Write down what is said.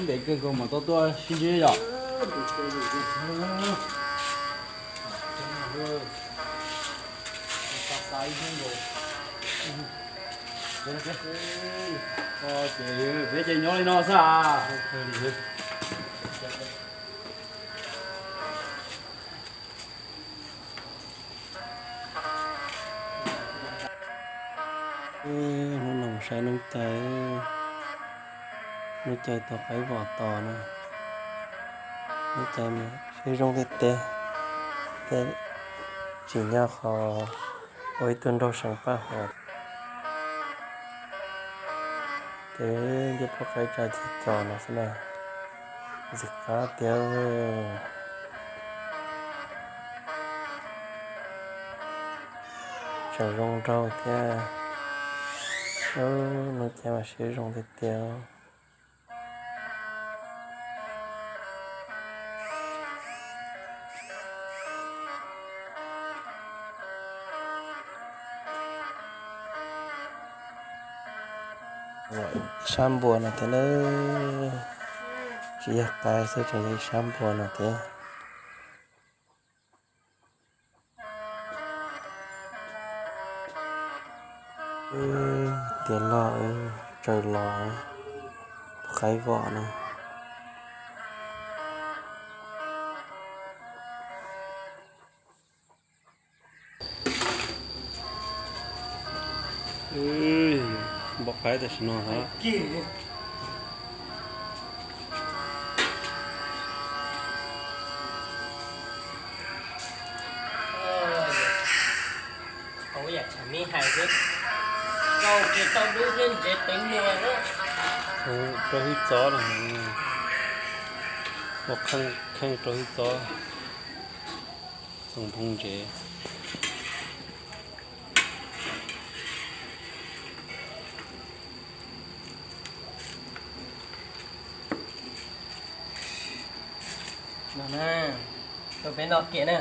Ntev kawg nkaus mam tau tuaj sib ntsib yom. Ces peb ces nyob li no xwb as. Hnub no mus saib Nuj Cai, Nuj Cai tua qaib vos tos na. Nuj Cai siab zoo tiag tiag, thiaj tsim nyog qhov ua ib tug nraug seev paj huam. Ces ncej puab qaib tsa cig cos no xwb na, ntxim qab tiag. Tseem zoo nraug thiab. Nuj Cai mas siab zoo tiag tiag. Sab npua no thiab na, tsis yog qaib xwb, tseem yog ib sab npua no thiab. Tiav log, tsaws los, qaib vos na. Npua qaib tam sim no hov. Rau hwj txob no, ua kheej rau hwj txob, txoos nphoo ntsev. No na, rau peb noj kiag na.